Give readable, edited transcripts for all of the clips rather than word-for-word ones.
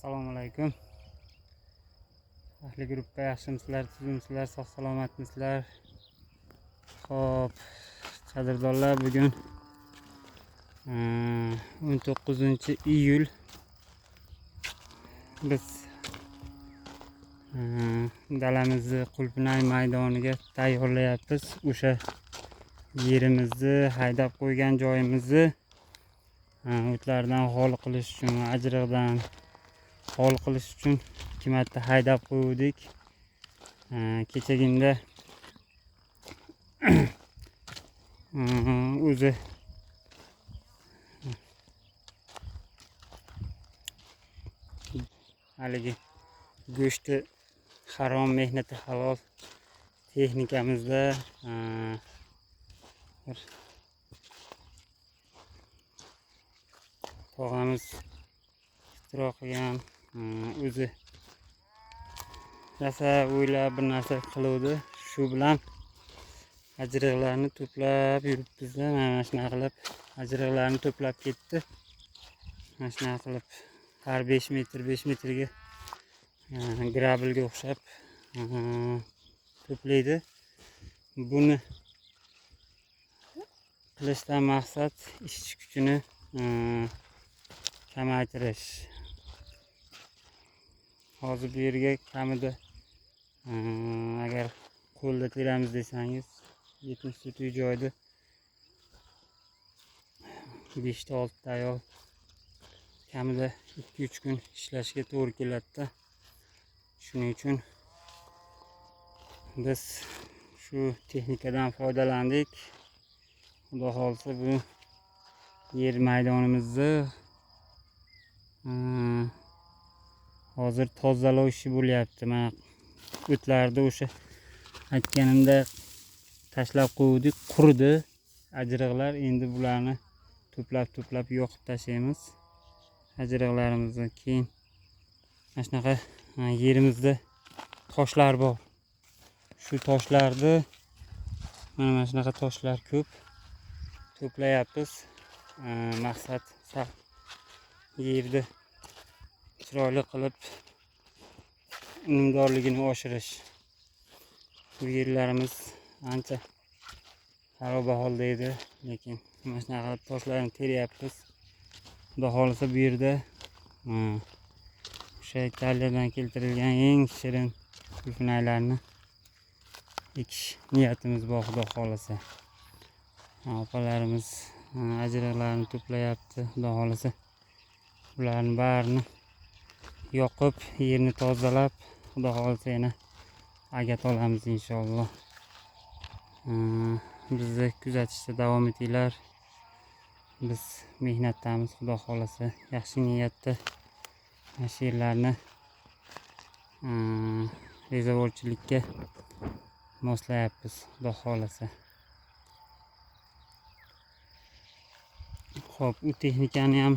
Assalomu alaykum. Ahli gruppa yaxshimisizlar, tuzukmisizlar, sog' salomatmisizlar? Xo'p, qadrdonlar, bugun 19 iyul. Biz dalamizni qulpinay maydoniga tayyorlayapmiz. O'sha yerimizni haydab qo'ygan joyimizni o'tlardan xoli qilish uchun, ajriqdan xoli qilish uchun 2 marta haydab qo'yuvdik. Kechaginda o'zi haligi go'shti harom, mehnati halol texnikamizda bir tog'amiz ixtiro qilgan, o'zi rosa o'ylab bir narsa qiluvdi. Shu bilan ajriqlarni to'plab yuribmizda. Mana shunaqa qilib ajriqlarni to'plab ketdi. Mana shunaqa qilib har 5 metr 5 metrga grabilga o'xshab to'playdi. Buni qilishdan maqsad ishchi kuchini kamaytirish. Hozir bu yerga kamida, agar qo'lda teramiz desangiz, 70 sotix joyda 5 ta 6 ta ayol kamida 2-3 kun ishlashga to'g'ri keladida. Shuning uchun biz shu texnikadan foydalandik. Xudo xohlasa, bu yer maydonimizni hozir tozalov ishi bo'lyapti. Mana o'tlarni o'sha aytganimda tashlab qo'ydik, quridi ajriqlar. Endi bularni to'plab to'plab yoqib tashlaymiz ajriqlarimizni. Keyin mana shunaqa yerimizda toshlar bor. Shu toshlarni, mana shunaqa toshlar ko'p to'playapmiz. Maqsad sal yerni chiroyli qilib unumdorligini oshirish. Bu yerlarimiz ancha xaroba holda edi, lekin mana shunaqa qilib toshlarni teryapmiz. Xudo xohlasa, bu yerda o'sha Italiyadan keltirilgan eng shirin qulpinaylarni ekish niyatimiz bor, xudo xohlasa. Opalarimiz ajriqlarni to'playapti. Xudo xohlasa, ularni barini yoqib, yerni tozalab, xudo xohlasa, yana agat olamiz inshaalloh. Bizni kuzatishda davom etinglar. Biz mehnatdamiz, xudo xohlasa, yaxshi niyatda mana shu yerlarni rezavorchilikka moslayapmiz, xudo xohlasa. Xo'p, u texnikani ham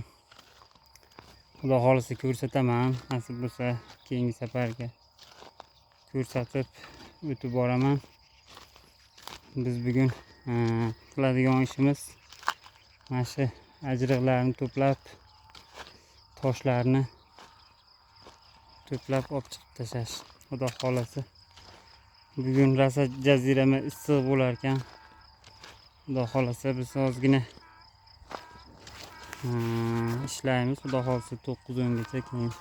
xudo xohlasa ko'rsataman, nasib bo'lsa keyingi safarga ko'rsatib o'tib boraman. Biz bugun qiladigan ishimiz mana shu ajriqlarni to'plab, toshlarni to'plab olib chiqib tashlash, xudo xohlasa. Bugun rosa jazirama issiq bo'lar ekan. Xudo xohlasa, biz ozgina ishlaymiz, xudo xohlasa, 9-10gacha. Keyin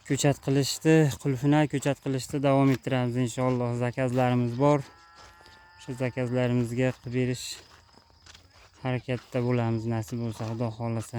ko'chat qilishni, qulfinay ko'chat qilishni davom ettiramiz inshaalloh. Zakazlarimiz bor, o'sha zakazlarimizga qilib berish harakatda bo'lamiz, nasib bo'lsa, xudo xohlasa.